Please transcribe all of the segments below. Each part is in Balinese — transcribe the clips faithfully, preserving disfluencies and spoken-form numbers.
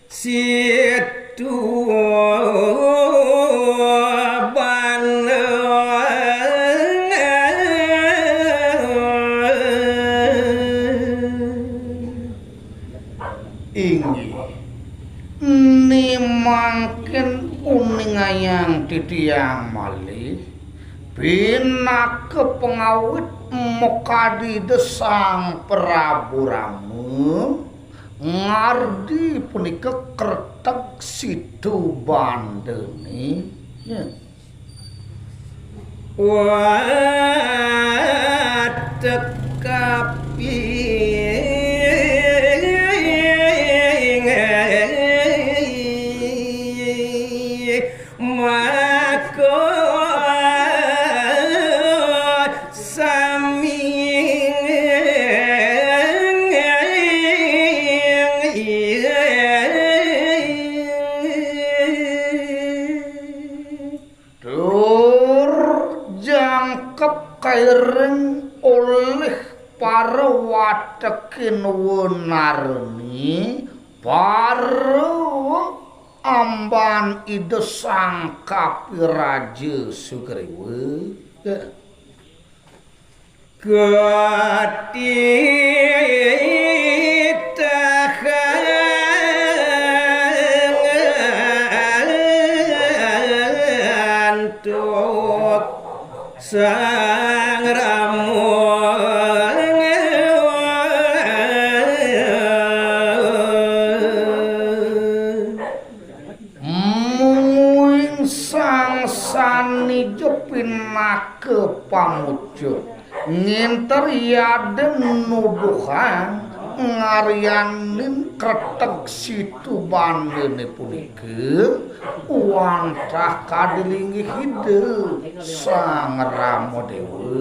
Situban. Inggih. Ni mangkin uningayang titiang malih, pinaka pangawit makadi Ida Sang Prabu Rama, ngardi punika kreteg Situbandane. Ya. Watek kaping maka sami. Tur jangkep kairing olih para watekin wenarni, para amban Ida Sang Kapiraja Sugriwa. Katitahan tuk Sang Rama. Mungguing sang sani ja pinaka pamuja. Nginter yadin nuduhang ngaryanin kreteg Situbandane punika wantah kadi linggih Ida Sang Rama Dewa.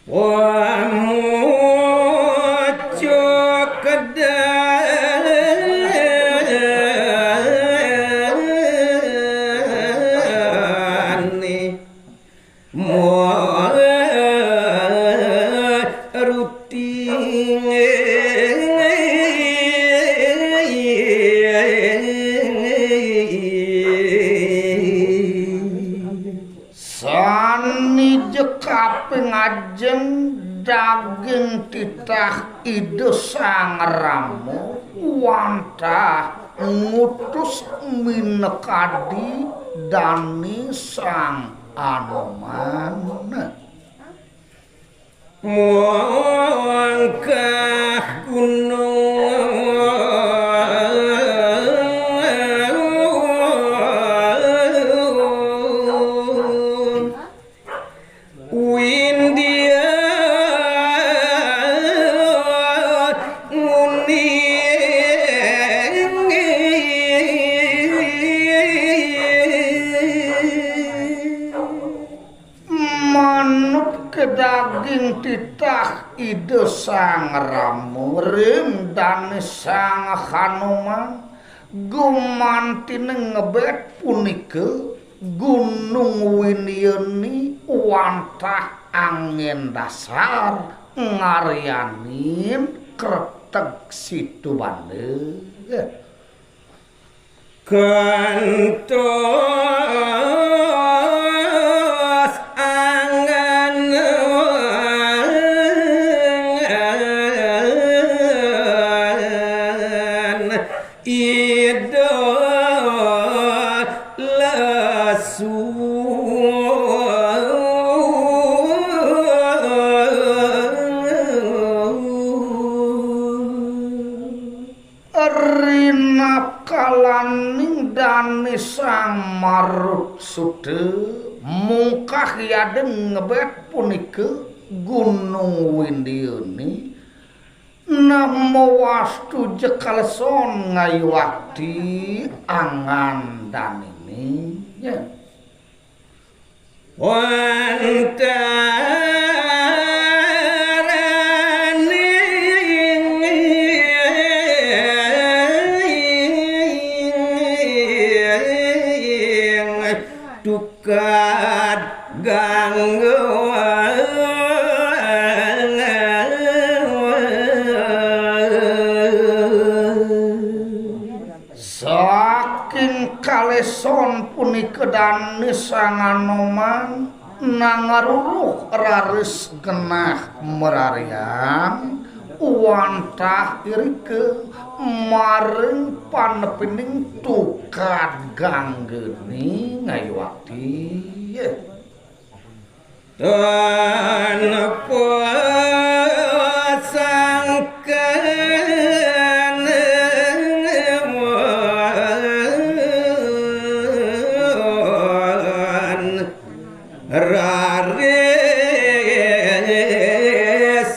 Pamucuk kedani maruti. Sani ja kaping ajeng daging titah Ida Sang Rama wantah ngutus minakadi dane Sang Anoman. Mungkah gunung Windia Muni. Manut ka daging titah Ida Sang Rama ring dane Sang Hanuman, gumantiné ngebet punika Gunung Windiani wantah angin dasar ngaryanin kreteg Situbanda. Kantos angan Ida lesu. Rinakalaning dané Sang Marutsuda mungkah yadin ngebet punika Gunung Windiani, nah mawastu ja kaleson ngayuakti angan daniné. Ya. Wantah tukad gangguan. Eson punika dané Sang Anoman nangaruruh raris genah mararian wantah irika maring panepining tukad ganggéné ngayuakti. Tanpa sangkan raris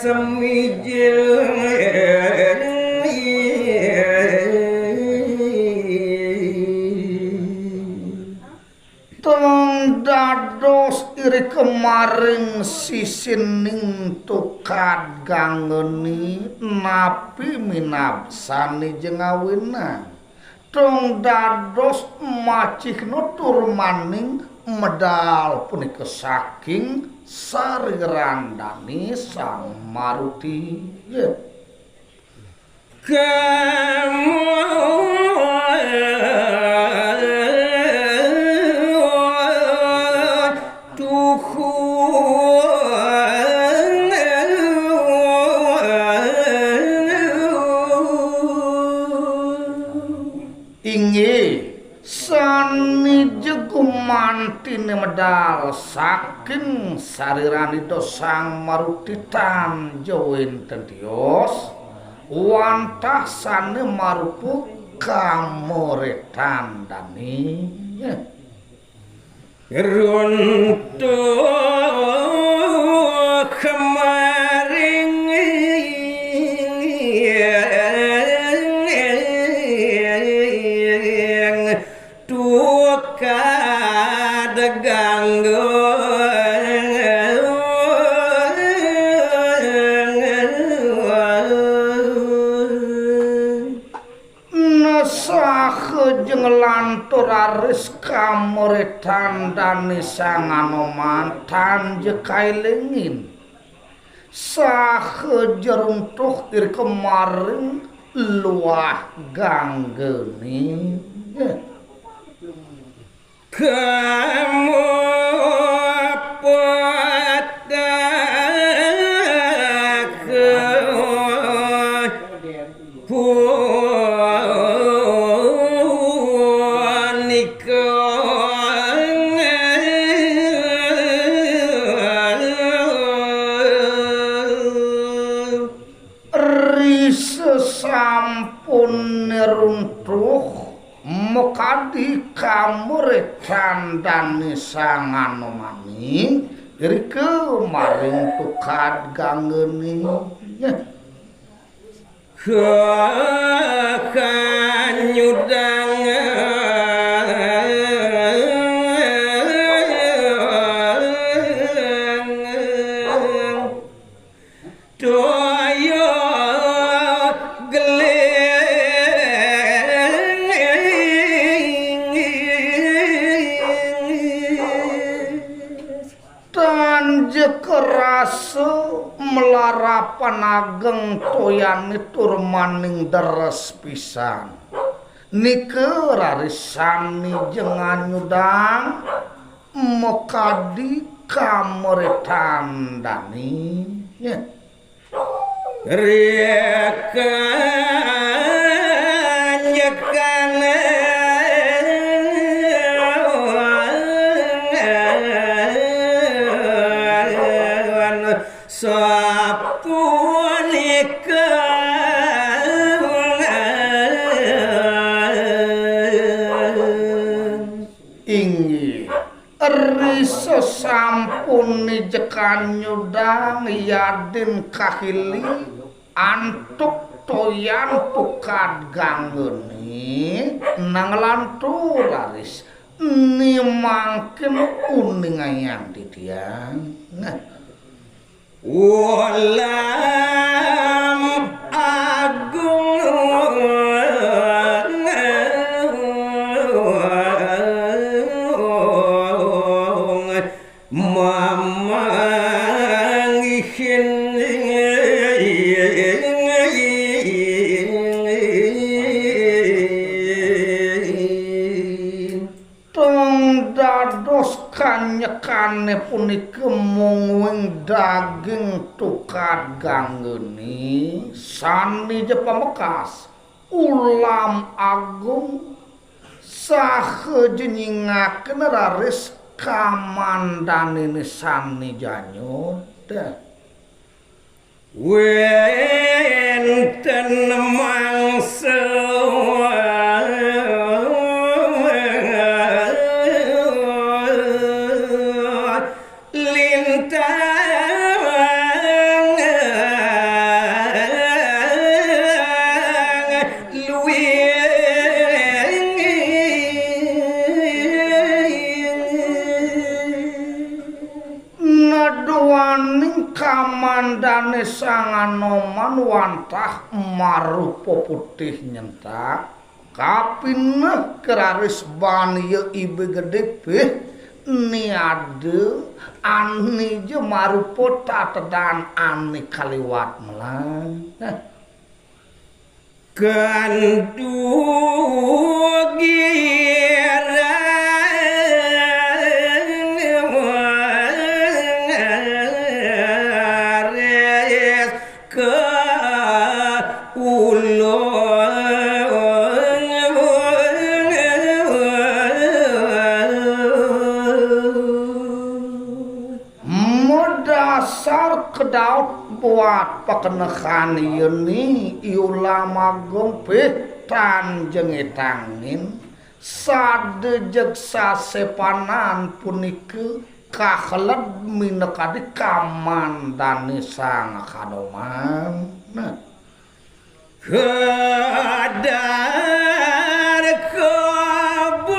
semijil. Tong dados irika maring sisining tukad ganggéné napi minab sané jengawinang. Tong dados macihna tur maning medal punika saking sariran dané Sang Maruti. Kamu tuhu Inggih, sané ja gumantiné medal saking sariranipun Sang Maruti tan ja wénten tios, wantah sané marupa kamoretan dané. Runtuh kemaring tukad ganggu. Nah, saha ja nglantur raris kamoretan dané Sang Anoman tan ja kaélingin. Saha ja runtuh irika maring luah ganggéné. Kamu patah punika. Ri sasampuné runtuh makadi kamoretan dané Sang Anomané, irika maring tukad ganggéné. Kakanyudangan toya geling. Tan ja karasa malarapan ageng toyané tur maning deres pisan. Nika raris sané ja nganyudang makadi kamoretan dané. Rikan jekana sapunika. Inggih. Ri sasampuné ja kanyudang yadin kahili antuk toyan tukad ganggéné, nah nglantur raris né mangkin uningayang titiang. Nah. Ulam agung mamanggihin. Kane punika mung daging tukad ganggene, sane ja pamekas Ulam Agung saha ja nyingaken raris kamandanene sane janyud. Wenten mangsa lintang luwih. Naduaning kamandane Sang Anoman wantah marupa putih nyentak, kapineh keraris baniya ibe gede pih niada anija marupa tatedan ane kaliwat melah. Nah, madasar kedaut buat pakenehan yeni I Ulam Agung pih tan ja ngetangin, sada jeg sasepanan punika kaheled minakadi kamandane Sang Hanoman. Nah. Kadar kebun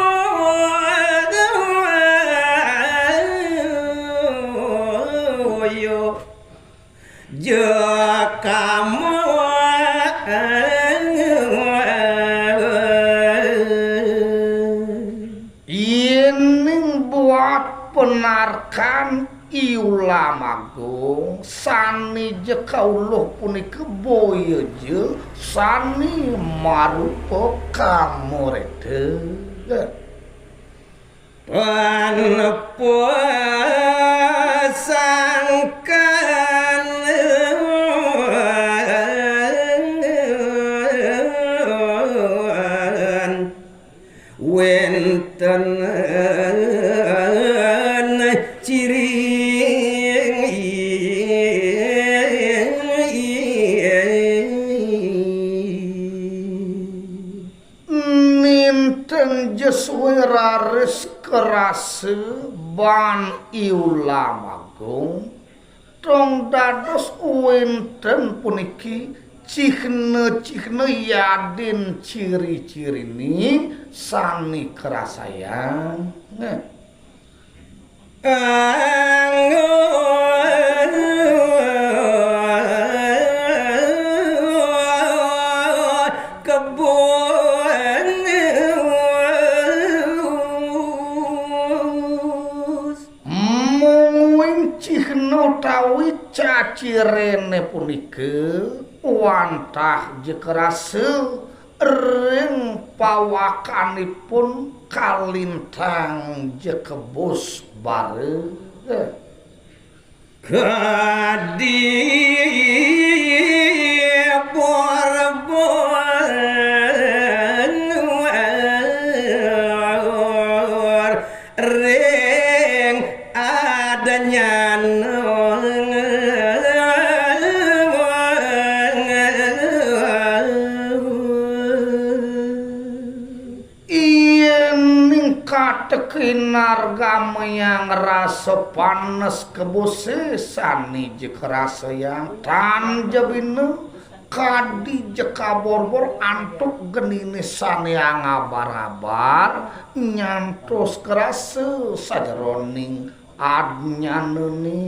jekamu. Yening buat penarkan I Ulam Agung sane ja kauluh punika boya ja sane marupa kamureta. Panepasangkan wenten ciri. Ninten ja suwe raris karasa ban I Ulam Agung, tong dados wenten puniki cihna-cihna yadin ciri-cirini sane karasayang. Nah. Anggur kebun. Mungguing cihna utawi cacirene punika wantah ja karasa ring pawakanipun kalintang ja kebus bara. Kadi borbor ring adanyan. Yening katekinar gamayang rasa panes kebuse sane ja karasayang tan ja bina kadi ja kaborbor antuk genine sane angabar-abar nyantos karasa sajeroning adnyanane.